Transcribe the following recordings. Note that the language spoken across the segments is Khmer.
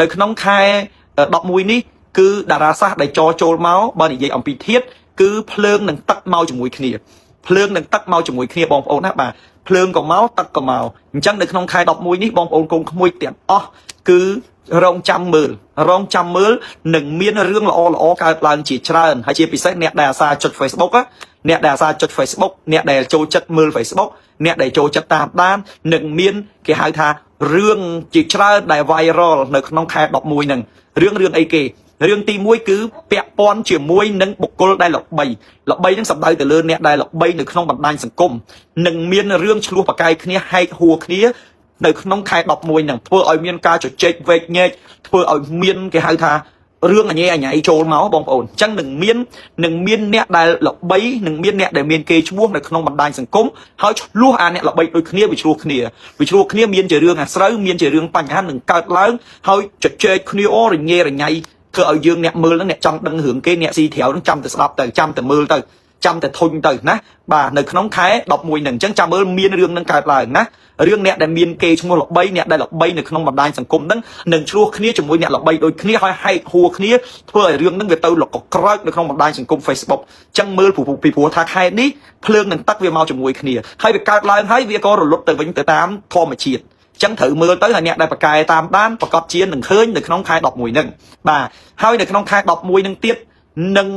នៅក្នុងខែ11នេះគឺតារាសាស្ត្រដែលចរចូលមកបើនិយាយអំពីធាតុគឺភ្លើងនិងទឹកមកជាមួយគ្នាភ្លើងនិងទឹកមកជាមួយគ្នាបងប្អូនណាបាទភ្លើងក៏មកទឹកក៏មកអញ្ចឹងនៅក្នុងខែ11នេះបងប្អូនកូនក្មួយទាំងអស់គឺរងចាំមើលរងចាំមើលនឹងមានរឿងល្អល្អកើតឡើងជាច្រើនហើយជាពិសេសអ្នកដែលអាសាចុច Facebook ណាអ្នកដែលអាសាចុច Facebook អ្នកដែលចូលចិត្តមើល Facebook អ្នកដែលចូលចិត្តតាមដាននឹងមានគេហៅថារឿងជាច្រើនដែល viral នៅក្នុងខែ11ហ្នឹងរឿងរឿងអីគេរឿងទី1គឺពាក់ព័ន្ធជាមួយនឹងបុគ្គលដែលល្បីល្បីនឹងសំដៅទៅលើអ្នកដែលល្បីនៅក្នុងបណ្ដាញសង្គមនឹងមានរឿងឆ្លោះប្រកែកគ្នាហែកហួរគ្នានៅក្នុងខែ11ហ្នឹងធ្វើឲ្យមានការជជែកវែកញែកធ្វើឲ្យមានគេហៅថារឿងអញអញៃចូលមកបងប្អូនអញ្ចឹងនឹងមានអ្នកដែលល្បីនឹងមានអ្នកដែលមានគេឈ្មោះនៅក្នុងបណ្ដាញសង្គមហើយឆ្លោះអាអ្នកល្បីដូចគ្នាវាឆ្លោះគ្នាវាឆ្លោះគ្នាមានជារឿងអាស្រូវមានជារឿងបញ្ហានឹងកើតឡើងហើយជជែកគ្នាអូរញ៉េរញ៉ៃធ្វើឲ្យយើងអ្នកមើលហ្នឹងអ្នកចង់ដឹងរឿងគេអ្នកស៊ីត្រាវហ្នឹងចាំតែស្ដាប់ទៅចាំតែមើលទៅចាំតែធុញទៅណាបាទនៅក្នុងខែ11ហ្នឹងអញ្ចឹងចាំមើលមានរឿងហ្នឹងកើតឡើងណារឿងអ្នកដែលមានគេឈ្មោះល្បីអ្នកដែលល្បីនៅក្នុងបណ្ដាញសង្គមហ្នឹងនឹងឆ្លោះគ្នាជាមួយអ្នកល្បីដូចគ្នាហើយហែកហួរគ្នាធ្វើឲ្យរឿងហ្នឹងវាទៅលកក្រើកនៅក្នុងបណ្ដាញសង្គម Facebook អញ្ចឹងមើលពីព្រោះថាខែនេះភ្លើងនឹងទឹកវាមកជាមួយគ្នាហើយវាកើតឡើងហើយវាក៏រលត់ទៅវិញទៅតាមធម្មជាតិចឹងត្រូវមើលទៅហើយអ្នកដែលប្រកែតាមដានប្រកាសជានឹងឃើញនៅក្នុងខែ11ហ្នឹងបាទហើយនៅក្នុងខែ11ហ្នឹងទៀតនឹង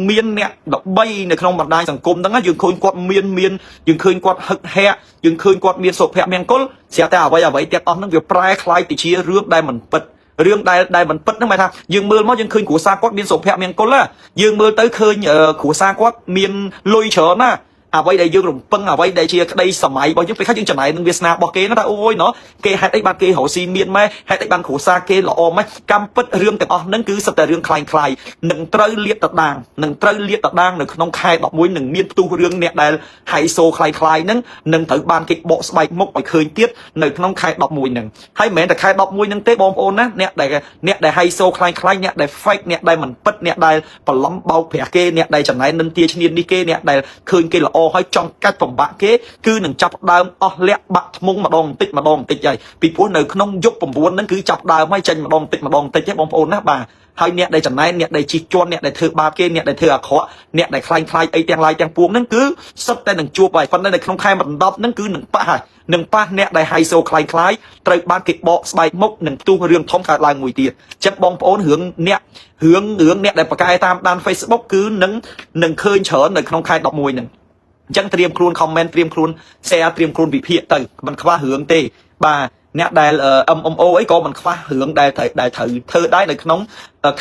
មានអ្នកល្បីនៅក្នុងបណ្ដាញសង្គមហ្នឹងយើងឃើញគាត់មានមានយើងឃើញគាត់ហឹកហាក់យើងឃើញគាត់មានសុភមង្គលស្រាប់តែអ្វីអ្វីទាំងអស់ហ្នឹងវាប្រែក្លាយទៅជារឿងដែលមិនពិតរឿងដែលមិនពិតហ្នឹងໝายថាយើងមើលមកយើងឃើញគ្រួសារគាត់មានសុភមង្គលណាយើងមើលទៅឃើញគ្រួសារគាត់មានលុយច្រើនណាអ្វីដែលយើងរំពឹងអ្វីដែលជាក្តីសម័យរបស់យើងពេលខ្លះយើងចំណែននឹងវាសនារបស់គេណាថាអូយណោះគេហេតុអីបានគេរកស៊ីមានម៉េះហេតុអីបានគ្រួសារគេល្អម៉េះកម្មពិតរឿងទាំងអស់ហ្នឹងគឺសិតតែរឿងคล้ายคล้ายនឹងត្រូវលាតតដាងនឹងត្រូវលាតតដាងនៅក្នុងខែ11នឹងមានផ្ទុះរឿងអ្នកដែលហៃសូคล้ายคล้ายហ្នឹងនឹងត្រូវបានគេបកស្បែកមុខឲ្យឃើញទៀតនៅក្នុងខែ11ហ្នឹងហើយមិនមែនតែខែ11ហ្នឹងទេបងប្អូនណាអ្នកដែលហៃសូคล้ายคล้ายអ្នកដែល fake អ្នកដែលមិនពិតអ្នកដែលបន្លំបោកប្រាស់គេអ្នកដែលចំណែននិន្ទាឈ្នាននេះគេអ្នកដែលឃើញគេល្អហើយចង់កាច់បំបាក់គេគឺនឹងចាប់ដើមអស់លាក់បាក់ធ្មុងម្ដងបន្តិចម្ដងបន្តិចហើយពីព្រោះនៅក្នុងយុគ9ហ្នឹងគឺចាប់ដើមហើយចេញម្ដងបន្តិចម្ដងបន្តិចទេបងប្អូនណាបាទហើយអ្នកដែលចំណែនអ្នកដែលជិះជាន់អ្នកដែលធ្វើបាបគេអ្នកដែលធ្វើអាក្រក់អ្នកដែលខ្លាញ់ខ្លាយអីទាំងឡាយទាំងពួងហ្នឹងគឺសុទ្ធតែនឹងជួបហើយប៉ុន្តែនៅក្នុងខែបណ្ដប់ហ្នឹងគឺនឹងប៉ះហើយនឹងប៉ះអ្នកដែលហៃសូខ្លាញ់ខ្លាយត្រូវបានគេបកស្បែកមុខនិងផ្ទុះរឿងធំកើតឡើងមួយទៀតចឹងបងប្អូនរឿងអ្នករឿងរឿងអ្នកដែលប្រកែតាមដាន Facebook គឺនឹងឃើញច្រើននៅក្នុងខែ11ហ្នឹងអញ្ចឹងត្រៀមខ្លួន comment ត្រៀមខ្លួន share ត្រៀមខ្លួនវិភាគទៅមិនខ្វះរឿងទេបាទអ្នកដែល MMO អីក៏មិនខ្វះរឿងដែលត្រូវធ្វើដែរនៅក្នុង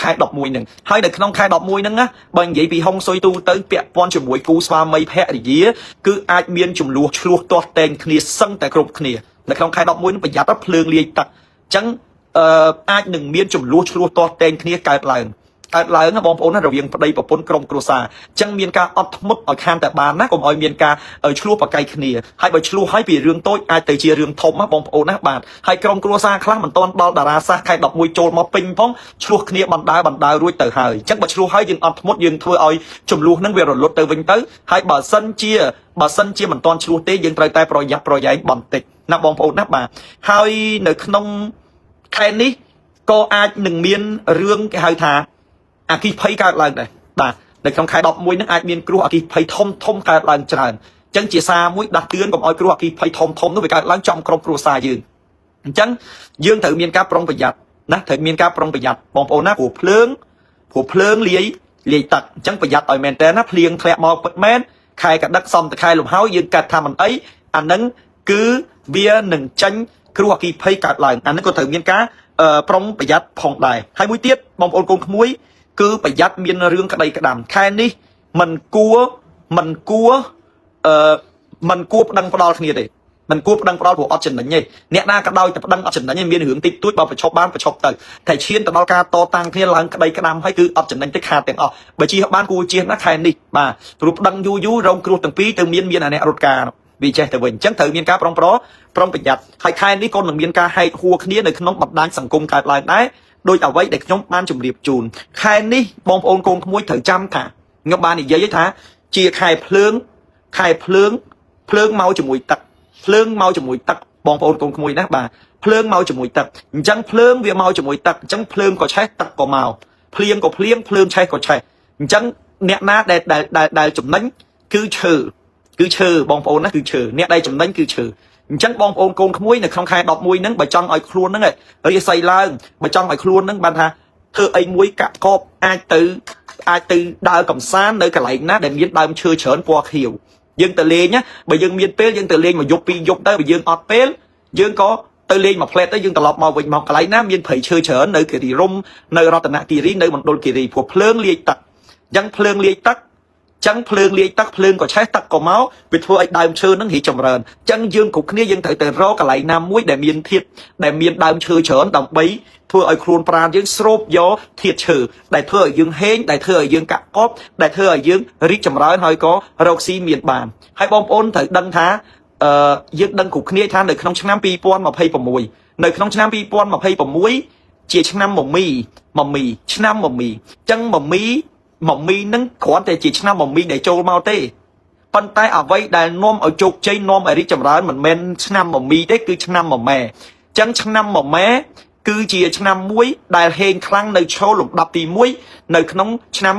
ខែ11ហ្នឹងហើយនៅក្នុងខែ11ហ្នឹងណាបើនិយាយពីហុងស៊ុយទូទៅពាក់ព័ន្ធជាមួយគូស្វាមីភរិយាគឺអាចមានចំនួនឆ្លោះទាស់តែងគ្នាសឹងតែគ្រប់គ្នានៅក្នុងខែ11ហ្នឹងប្រយ័ត្នភ្លើងលាយទឹកអញ្ចឹងអឺអាចនឹងមានចំនួនឆ្លោះទាស់តែងគ្នាកើតឡើងកើតឡើងណាបងប្អូនណារវាងប្តីប្រពន្ធក្រុមគ្រួសារអញ្ចឹងមានការអត់ធ្មត់ឲ្យខានតែបានណាកុំឲ្យមានការឆ្លោះប្រកែកគ្នាហើយបើឆ្លោះហើយពីរឿងតូចអាចទៅជារឿងធំណាបងប្អូនណាបាទហើយក្រុមគ្រួសារខ្លះមិនទាន់ដល់តារាសាស្ត្រខែ11ចូលមកពេញផងឆ្លោះគ្នាបណ្ដើបណ្ដើរួចទៅហើយអញ្ចឹងបើឆ្លោះហើយយើងអត់ធ្មត់យើងធ្វើឲ្យចំនួនហ្នឹងវារលត់ទៅវិញទៅហើយបើសិនជាមិនទាន់ឆ្លោះទេយើងត្រូវតែប្រយ័ត្នប្រយែងបន្តិចណាបងប្អូនណាបាទហើយនៅក្នុងខែនេះក៏អាចនឹងមានរឿងគេហៅថាអគិភ័យកើតឡើងដែរបាទនៅក្នុងខែ11ហ្នឹងអាចមានគ្រោះអគិភ័យធំធំកើតឡើងច្រើនអញ្ចឹងជាសារមួយដាស់តឿនកុំឲ្យគ្រោះអគិភ័យធំធំនោះវាកើតឡើងចំក្រុមគ្រួសារយើងអញ្ចឹងយើងត្រូវមានការប្រុងប្រយ័ត្នណាត្រូវមានការប្រុងប្រយ័ត្នបងប្អូនណាព្រោះភ្លើងលាយលាយទឹកអញ្ចឹងប្រយ័ត្នឲ្យមែនតើណាភ្លៀងធ្លាក់មកពិតមែនខែកដឹកសំតខែលំហើយយើងកាត់ថាមិនអីអានឹងគឺវានឹងចាញ់គ្រោះអគិភ័យកើតឡើងអានឹងក៏ត្រូវមានការប្រុងប្រយ័ត្នផងដែរហើយមួយទៀតបងប្អូនកូនក្មួយគឺប្រយ័ត្នមានរឿងក្តីក្តាំខែនេះមិនគួរមិនគួរអឺមិនគួរប្តឹងផ្ដាល់គ្នាទេមិនគួរប្តឹងផ្ដាល់ព្រោះអត់ចំណេញទេអ្នកណាក៏ដោយតែប្តឹងអត់ចំណេញទេមានរឿងតិចតួចបើប្រឈប់បានប្រឈប់ទៅតែឈានទៅដល់ការតតាំងគ្នាឡើងក្តីក្តាំហើយគឺអត់ចំណេញទេខាតទាំងអស់បើជិះបានគួរជិះណាខែនេះបាទព្រោះប្តឹងយូរយូររងគ្រោះទាំងពីរទៅមានអាអ្នករត់ការវាចេះទៅវិញអញ្ចឹងត្រូវមានការប្រុងប្រយ័ត្នហើយខែនេះក៏នឹងមានការហែកហួរគ្នានៅក្នុងបណ្ដាញសង្គមកើតឡើងដែរដោយអ្វីដែលខ្ញុំបានជម្រាបជូនខែនេះបងប្អូនកូនក្មួយត្រូវចាំថាខ្ញុំបាននិយាយថាជាខែភ្លើងខែភ្លើងភ្លើងមកជាមួយទឹកភ្លើងមកជាមួយទឹកបងប្អូនកូនក្មួយណាបាទ ភ្លើងមកជាមួយទឹកអញ្ចឹងភ្លើងវាមកជាមួយទឹកអញ្ចឹងភ្លើងក៏ឆេះទឹកក៏មកភ្លៀងក៏ភ្លៀងភ្លើងឆេះក៏ឆេះអញ្ចឹងអ្នកណាដែលដែលដែលដែលចំណេញគឺឈើគឺឈើបងប្អូនណាគឺឈើអ្នកដែលចំណេញគឺឈើអញ្ចឹងបងប្អូនកូនក្មួយនៅក្នុងខែ11ហ្នឹងបើចង់ឲ្យខ្លួនហ្នឹងរាសីឡើងបើចង់ឲ្យខ្លួនហ្នឹងបានថាធ្វើអីមួយកាក់កបអាចទៅអាចទៅដើរកំសាន្តនៅកន្លែងណាដែលមានដើមឈើច្រើនពណ៌ខៀវយើងទៅលេងណាបើយើងមានពេលយើងទៅលេងមួយយប់ពីរយប់ទៅបើយើងអត់ពេលយើងក៏ទៅលេងមួយផ្លែតទៅយើងត្រឡប់មកវិញមកកន្លែងណាមានព្រៃឈើច្រើននៅគិរីរំនៅរតនគិរីនៅមណ្ឌលគិរីព្រោះភ្លើងលាយទឹកអញ្ចឹងភ្លើងលាយទឹកចឹងភ្លើងលាយទឹកភ្លើងក៏ឆេះទឹកក៏មកវាធ្វើឲ្យដើមឈើនឹងរីកចម្រើនចឹងយើងគ្រប់គ្នាយើងត្រូវតែរកកន្លែងណាមួយដែលមានធាតុដែលមានដើមឈើច្រើនដើម្បីធ្វើឲ្យខ្លួនប្រាណយើងស្រូបយកធាតុឈើដែលធ្វើឲ្យយើងហេងដែលធ្វើឲ្យយើងកាក់កបដែលធ្វើឲ្យយើងរីកចម្រើនហើយក៏រកស៊ីមានបានហើយបងប្អូនត្រូវដឹងថាអឺយើងដឹងគ្រប់គ្នាថានៅក្នុងឆ្នាំ2026នៅក្នុងឆ្នាំ2026ជាឆ្នាំមមីមមីឆ្នាំមមីចឹងមមីមមីនឹងគ្រាន់តែជាឆ្នាំមមីដែលចូលមកទេប៉ុន្តែអ្វីដែលនាំឲ្យជោគជ័យនាំឲ្យរីកចម្រើនមិនមែនឆ្នាំមមីទេគឺឆ្នាំមម៉ែចឹងឆ្នាំមម៉ែគឺជាឆ្នាំមួយដែលហេងខ្លាំងនៅឈរលំដាប់ទី1នៅក្នុងឆ្នាំ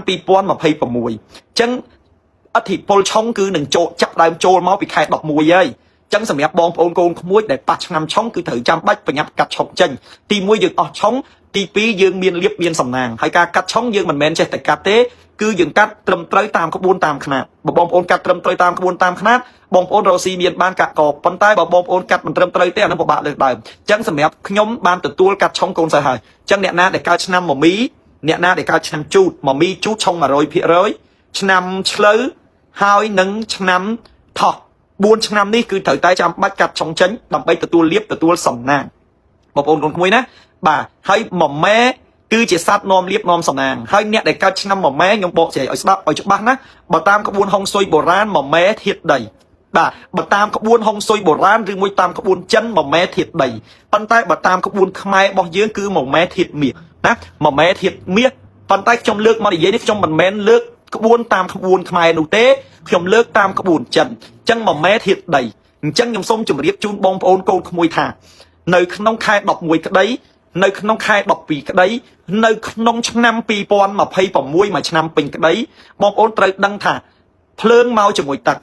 2026ចឹងអធិពលឆុងគឺនឹងចូលចាប់ដើមចូលមកពីខែ11ហើយចឹងសម្រាប់បងប្អូនកូនក្មួយដែលប៉ះឆ្នាំឆុងគឺត្រូវចាំបាច់ប្រញាប់កាត់ឆុងចេញទី1យើងអស់ឆុងទី2យើងមានលៀបមានសំណាងហើយការកាត់ឆុងយើងមិនមែនចេះតែកាត់ទេគឺយើងកាត់ត្រឹមត្រូវតាមក្បួនតាមខ្នាតបើបងប្អូនកាត់ត្រឹមត្រូវតាមក្បួនតាមខ្នាតបងប្អូនរកស៊ីមានបានកាក់កបប៉ុន្តែបើបងប្អូនកាត់មិនត្រឹមត្រូវទេអានោះពិបាកលើកដើមអញ្ចឹងសម្រាប់ខ្ញុំបានទទួលកាត់ឆុងកូនសិស្សហើយអញ្ចឹងអ្នកណាដែលកើតឆ្នាំមមីអ្នកណាដែលកើតឆ្នាំជូតមមីជូតឆុង100%ឆ្នាំឆ្លូវហើយនឹងឆ្នាំថោះ4ឆ្នាំនេះគឺត្រូវតែចាំបាច់កាត់ឆុងចេញដើម្បីទទួលលៀបទទួលសំណាងបងប្អូនកូនក្មួយណាបាទហើយមម៉ែគឺជាសត្វនាំលៀបនាំសំណាងហើយអ្នកដែលកើតឆ្នាំមម៉ែខ្ញុំបកស្រាយឲ្យស្ដាប់ឲ្យច្បាស់ណាបើតាមក្បួនហុងស៊ុយបុរាណមម៉ែធាតុដីបាទបើតាមក្បួនហុងស៊ុយបុរាណឬមួយតាមក្បួនចិនមម៉ែធាតុដីប៉ុន្តែបើតាមក្បួនខ្មែររបស់យើងគឺមម៉ែធាតុមាសណាមម៉ែធាតុមាសប៉ុន្តែខ្ញុំលើកមកនិយាយនេះខ្ញុំមិនមែនលើកក្បួនតាមក្បួនខ្មែរនោះទេខ្ញុំលើកតាមក្បួនចិនអញ្ចឹងមម៉ែធាតុដីអញ្ចឹងខ្ញុំសូមជម្រាបជូនបងប្អូនកូនក្មួយថានៅក្នុងខែ11ក្តីនៅក្នុងខែ12ក្តីនៅក្នុងឆ្នាំ2026មួយឆ្នាំពេញក្តីបងប្អូនត្រូវដឹងថាភ្លើងមកជាមួយទឹក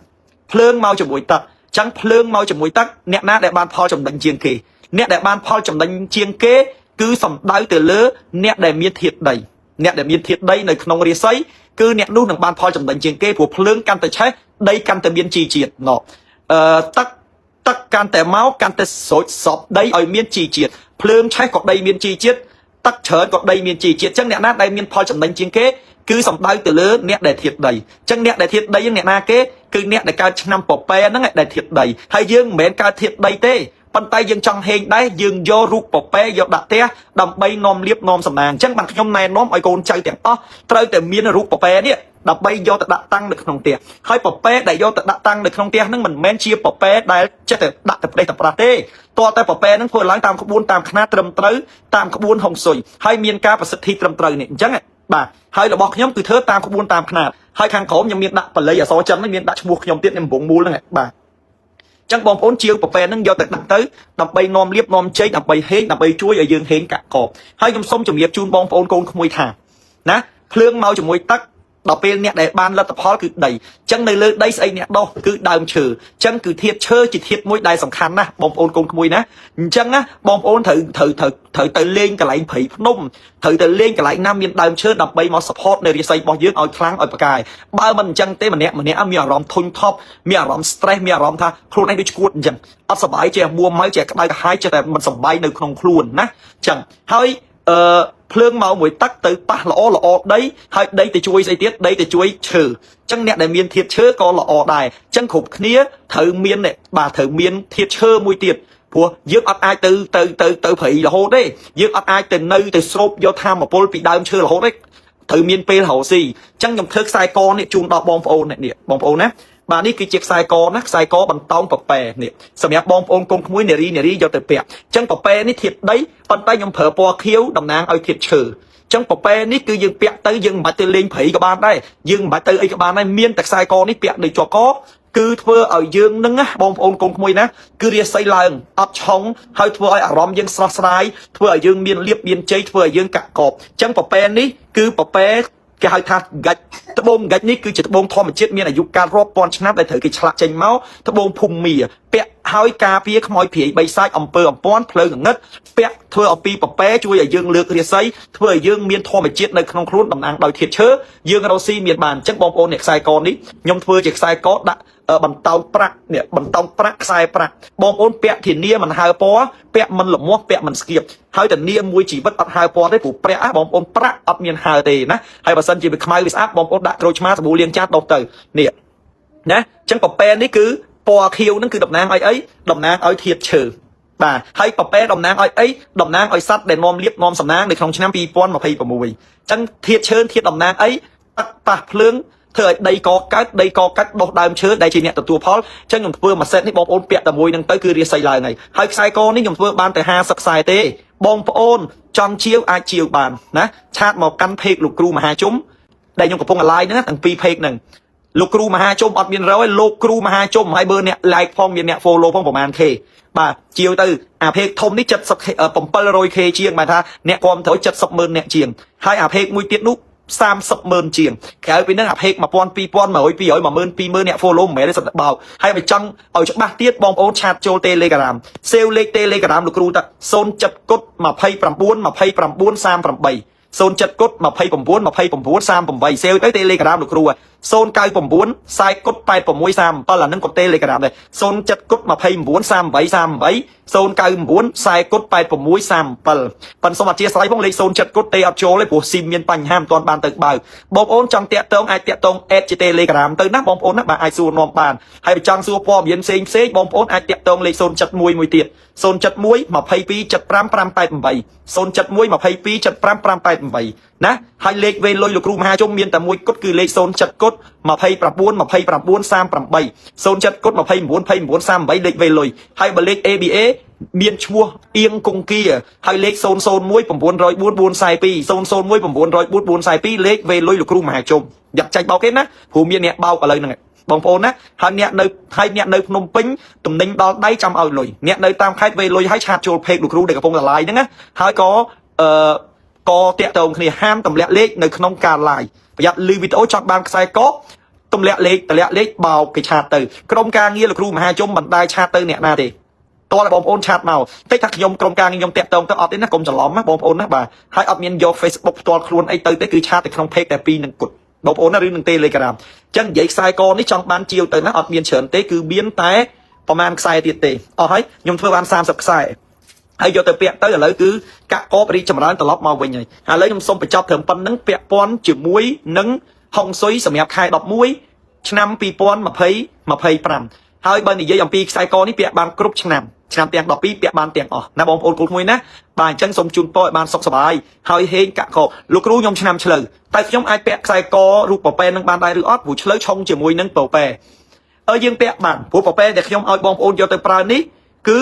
ភ្លើងមកជាមួយទឹកអញ្ចឹងភ្លើងមកជាមួយទឹកអ្នកណាដែលបានផលចំណេញជាងគេអ្នកដែលបានផលចំណេញជាងគេគឺសំដៅទៅលើអ្នកដែលមានធាតុដីអ្នកដែលមានធាតុដីនៅក្នុងរាសីគឺអ្នកនោះនឹងបានផលចំណេញជាងគេព្រោះភ្លើងកាន់តែឆេះដីកាន់តែមានជីជាតិណោអឺទឹកទឹកកាន់តែមកកាន់តែស្រូចសពដីឲ្យមានជីជាតិភ្លើងឆេះក៏ដីមានជីជាតិទឹកច្រើនក៏ដីមានជីជាតិអញ្ចឹងអ្នកណាដែលមានផលចំណេញជាងគេគឺសំដៅទៅលើអ្នកដែលធាតដីអញ្ចឹងអ្នកដែលធាតដីហ្នឹងអ្នកណាគេគឺអ្នកដែលកើតឆ្នាំពពែហ្នឹងដែលធាតដីហើយយើងមិនមែនកើតធាតដីទេប៉ុន្តែយើងចង់ហេងដែរយើងយករូបពពែយកដាក់ផ្ទះដើម្បីនាំលៀបនាំសំណាងអញ្ចឹងបានខ្ញុំណែនាំឲ្យកូនចៅទាំងអស់ត្រូវតែមានរូបពពែនេះដើម្បីយកទៅដាក់តាំងនៅក្នុងផ្ទះហើយពពែដែលយកទៅដាក់តាំងនៅក្នុងផ្ទះហ្នឹងមិនមែនជាពពែដែលចេះតែដាក់ទៅផ្ដេសទៅប្រាស់ទេតើតែពពែហ្នឹងធ្វើឡើងតាមក្បួនតាមខ្នាតត្រឹមត្រូវតាមក្បួនហុងស៊ុយហើយមានការប្រសិទ្ធិត្រឹមត្រូវនេះអញ្ចឹងបាទហើយរបស់ខ្ញុំគឺធ្វើតាមក្បួនតាមខ្នាតហើយខាងក្រោមខ្ញុំមានដាក់បល័យអក្សរចិនហ្នឹងមានដាក់ឈ្មោះខ្ញុំទៀតខ្ញុំកំពងមូលហ្នឹងបាទចឹងបងប្អូនជាវប្រពែហ្នឹងយកទៅដាក់ទៅដើម្បីនាំលៀបនាំជ័យដើម្បីហេងដើម្បីជួយឲ្យយើងហេងកាក់កបហើយខ្ញុំសូមជម្រាបជូនបងប្អូនកូនក្មួយថាណាភ្លើងមកជាមួយទឹកដល់ពេលអ្នកដែលបានលទ្ធផលគឺដីអញ្ចឹងនៅលើដីស្អីអ្នកដោះគឺដើមឈើអញ្ចឹងគឺធាតុឈើជាធាតុមួយដែលសំខាន់ណាស់បងប្អូនកូនក្មួយណាអញ្ចឹងណាបងប្អូនត្រូវត្រូវត្រូវត្រូវទៅលេងកន្លែងព្រៃភ្នំត្រូវទៅលេងកន្លែងណាមានដើមឈើដើម្បីមក support នៅរាសីរបស់យើងឲ្យខ្លាំងឲ្យប្រកាយបើមិនអញ្ចឹងទេម្នាក់ម្នាក់មានអារម្មណ៍ធុញថប់មានអារម្មណ៍ stress មានអារម្មណ៍ថាខ្លួនឯងដូចឈួតអញ្ចឹងអត់សប្បាយចេះមួម៉ៅចេះក្តៅក្រហាយចេះតែមិនសប្បាយនៅក្នុងខ្លួនណាអញ្ចឹងហើយអឺភ្លើងមកមួយទឹកទៅប៉ះល្អល្អដីហើយដីទៅជួយស្អីទៀតដីទៅជួយឈើអញ្ចឹងអ្នកដែលមានធាតុឈើក៏ល្អដែរអញ្ចឹងគ្រប់គ្នាត្រូវមានបាទត្រូវមានធាតុឈើមួយទៀតព្រោះយើងអត់អាចទៅទៅទៅទៅព្រៃរហូតទេយើងអត់អាចទៅនៅទៅស្រូបយកធម៌ពលពីដើមឈើរហូតទេត្រូវមានពេលរកស៊ីអញ្ចឹងខ្ញុំធ្វើខ្សែកនេះជូនដល់បងប្អូននេះបងប្អូនណាបាទនេះគឺជាខ្សែកណាខ្សែកបន្តោងពពែនេះសម្រាប់បងប្អូនកូនក្មួយនារីនារីយកទៅពាក់អញ្ចឹងពពែនេះធាតុដីប៉ុន្តែខ្ញុំប្រើពណ៌ខៀវតំណាងឲ្យធាតុឈើចឹងពពែនេះគឺយើងពាក់ទៅយើងមិនបាច់ទៅលេងព្រៃក៏បានដែរយើងមិនបាច់ទៅអីក៏បានដែរមានតែខ្សែកនេះពាក់នៅជាប់ក គឺធ្វើឲ្យយើងនឹងណាបងប្អូនកូនក្មួយណាគឺរាសីឡើងអត់ឆុងហើយធ្វើឲ្យអារម្មណ៍យើងស្រស់ស្រាយធ្វើឲ្យយើងមានលៀបមានជ័យធ្វើឲ្យយើងកាក់កបអញ្ចឹងពពែនេះគឺពពែគេហៅថាហ្គាច់ត្បូងហ្គាច់នេះគឺជាត្បូងធម្មជាតិមានអាយុកាលរាប់ពាន់ឆ្នាំដែលត្រូវគេឆ្លាក់ចេញមកត្បូងភូមិមាពាក់ហើយការពារខ្មោចព្រាយបីសាច់អំពើអំព័ន្ធភ្លើងងឹតពាក់ធ្វើអំពីពពែជួយឲ្យយើងលើករាសីធ្វើឲ្យយើងមានធម្មជាតិនៅក្នុងខ្លួនតំណាងដោយធាតុឈើយើងរកស៊ីមានបានអញ្ចឹងបងប្អូនអ្នកខ្សែកនេះខ្ញុំធ្វើជាខ្សែកដាក់បន្តោងប្រាក់នេះបន្តោងប្រាក់ខ្សែប្រាក់បងប្អូនពាក់ធានាមិនហើពណ៌ពាក់មិនលមាស់ពាក់មិនស្គៀបហើយធានាមួយជីវិតអត់ហើពណ៌ទេព្រោះប្រាក់បងប្អូនប្រាក់អត់មានហើទេណាហើយបើសិនជាវាខ្មៅវាស្អាតបងប្អូនដាក់ក្រូចឆ្មាសាប៊ូលាងចានដុសទៅនេះណាអញ្ចឹងពពែនេះគឺពណ៌ខៀវហ្នឹងគឺតំណាងឲ្យអីតំណាងឲ្យធាតុឈើបាទហើយពពែតំណាងឲ្យអីតំណាងឲ្យសត្វដែលនាំលៀបនាំសំណាងនៅក្នុងឆ្នាំ2026អញ្ចឹងធាតុឈើធាតុតំណាងអីទឹកប៉ះភ្លើងធ្វើឲ្យដីកកើតដីកកាច់ដុះដើមឈើដែលជាអ្នកទទួលផលអញ្ចឹងខ្ញុំធ្វើមួយសេតនេះបងប្អូនពាក់តែមួយនឹងទៅគឺរាសីឡើងហើយហើយខ្សែកនេះខ្ញុំធ្វើបានតែ50ខ្សែទេបងប្អូនចង់ជាវអាចជាវបានណាchat មកកាន់ page លោកគ្រូមហាជុំដែលខ្ញុំកំពុង live ហ្នឹងទាំងពីរ page ហ្នឹងលោកគ្រូមហាជុំអត់មានរយលោកគ្រូមហាជុំហើយបើអ្នក like ផងមានអ្នក follow ផងប្រហែល K បាទជាវទៅអា page ធំនេះ 70K 700K ជាងបាទថាអ្នកគាំទ្រ70ម៉ឺនអ្នកជាងហើយអា page មួយទៀតនោះ30ម៉ឺនជាងក្រៅពីហ្នឹងអា page 1000 2100 200 10000 20000អ្នក follow មិនមែនទេសត្វបោកហើយបើចង់ឲ្យច្បាស់ទៀតបងប្អូន chat ចូល Telegram save លេខ Telegram លោកគ្រូតា07គុត29 29 38 07គុត29 29 38 save ទៅ Telegram លោកគ្រូ099 40គុត86 37អានឹងក៏ Telegram ដែរ07គុត29 38 38 099 40គុត86 37ប៉ិនសូមអធិស្ឋានផងលេខ07គុតទេអត់ចូលទេព្រោះស៊ីមមានបញ្ហាមិនទាន់បានទៅបើកបងប្អូនចង់តាក់ទងអាចតាក់ទង add ជា Telegram ទៅណាបងប្អូនណាបាទអាចសួរនាំបានហើយបើចង់សួរព័ត៌មានផ្សេងផ្សេងបងប្អូនអាចតាក់ទងលេខ071មួយទៀត071 22 75 588 071 22 75 588ណាហើយលេខវេនលុយលោកគ្រូមហាជុំមានតែមួយគត់គឺលេខ07គុត29 29 38 07គុត29 29 38លេខវេនលុយហើយបើលេខ ABA មានឈ្មោះអៀងគង្គាហើយលេខ001 904 442 001 904 442លេខវេលុយលោកគ្រូមហាជុំយ៉ាប់ចាញ់បោកគេណាព្រោះមានអ្នកបោកឥឡូវហ្នឹងបងប្អូនណាហើយអ្នកនៅហើយអ្នកនៅភ្នំពេញទំនិញដល់ដៃចាំឲ្យលុយអ្នកនៅតាមខេត្តវេលុយហើយ chat ចូល page លោកគ្រូដែលកំពុងតែ live ហ្នឹងណាហើយក៏អឺក៏តាក់ទងគ្នាហាមទម្លាក់លេខនៅក្នុងការ live ប្រយ័ត្នលឺវីដេអូចង់បានខ្សែកទម្លាក់លេខទម្លាក់លេខបោកគេ chat ទៅក្រុមការងារលោកគ្រូមហាជុំមិនដែល chat ទៅអ្នកណាទេតោះបងប្អូន chat មកតិចថាខ្ញុំក្រុមការងារខ្ញុំតាក់ទងទៅអត់ទេណាកុំច្រឡំណាបងប្អូនណាបាទហើយអត់មានយក Facebook ផ្ទាល់ខ្លួនអីទៅទេគឺ chat ទៅក្នុង page តែពីរនឹងគត់បងប្អូនណាឬនឹង Telegram អញ្ចឹងនិយាយខ្សែកនេះចង់បានជាវទៅណាអត់មានច្រើនទេគឺមានតែប្រហែលខ្សែទៀតទេអស់ហើយខ្ញុំធ្វើបាន30ខ្សែហើយយកទៅពាក់ទៅឥឡូវគឺកាក់កបរីកចម្រើនត្រឡប់មកវិញហើយឥឡូវខ្ញុំសូមបញ្ចប់ត្រឹមប៉ុណ្្នឹងពាក់ព័ន្ធជាមួយនឹងហុងស៊ុយសម្រាប់ខែ11ឆ្នាំ2025ហើយបើនិយាយអំពីខ្សែកនេះពាក់បានគ្រប់ឆ្នាំឆ្នាំទាំង12ពាក់បានទាំងអស់ណាបងប្អូនគ្រូមួយណាបាទអញ្ចឹងសូមជូនពរឲ្យបានសុខសប្បាយហើយហេងកាក់កលោកគ្រូខ្ញុំឆ្នាំឆ្លូវតែខ្ញុំអាចពាក់ខ្សែករូបពពែនឹងបានដែរឬអត់ព្រោះឆ្លូវឆុងជាមួយនឹងពពែអើយើងពាក់បានព្រោះពពែដែលខ្ញុំឲ្យបងប្អូនយកទៅប្រើនេះគឺ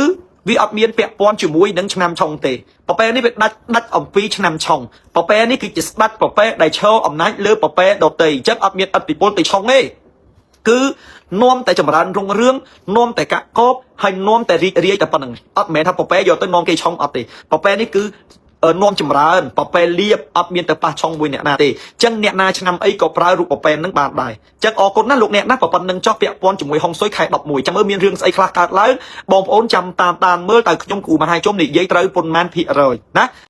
វាអត់មានពាក់ព័ន្ធជាមួយនឹងឆ្នាំឆុងទេពពែនេះវាដាច់ដាច់អំពីឆ្នាំឆុងពពែនេះគឺជាស្ដាច់ពពែដែលឈរអំណាចលើពពែដតីអញ្ចឹងអត់មានឥទ្ធិពលទៅឆុងទេគឺនាំតែចម្រើនរុងរឿងនាំតែកាក់កបហើយនាំតែរីករាយតែប៉ុណ្្នឹងអត់មែនថាពពែយកទៅនាំគេឆុងអត់ទេពពែនេះគឺនាំចម្រើនពពែលៀបអត់មានទៅប៉ះឆុងមួយអ្នកណាទេអញ្ចឹងអ្នកណាឆ្នាំអីក៏ប្រើរូបពពែនឹងបានដែរអញ្ចឹងអរគុណណាស់លោកអ្នកណាប៉ុណ្្នឹងចោះពាក់ព័ន្ធជាមួយហុងស៊ុយខែ11ចាំមើលមានរឿងស្អីខ្លះកើតឡើងបងប្អូនចាំតាមដានមើលតើខ្ញុំគ្រូមហាជុំនិយាយត្រូវប៉ុន្មានភាគរយណា។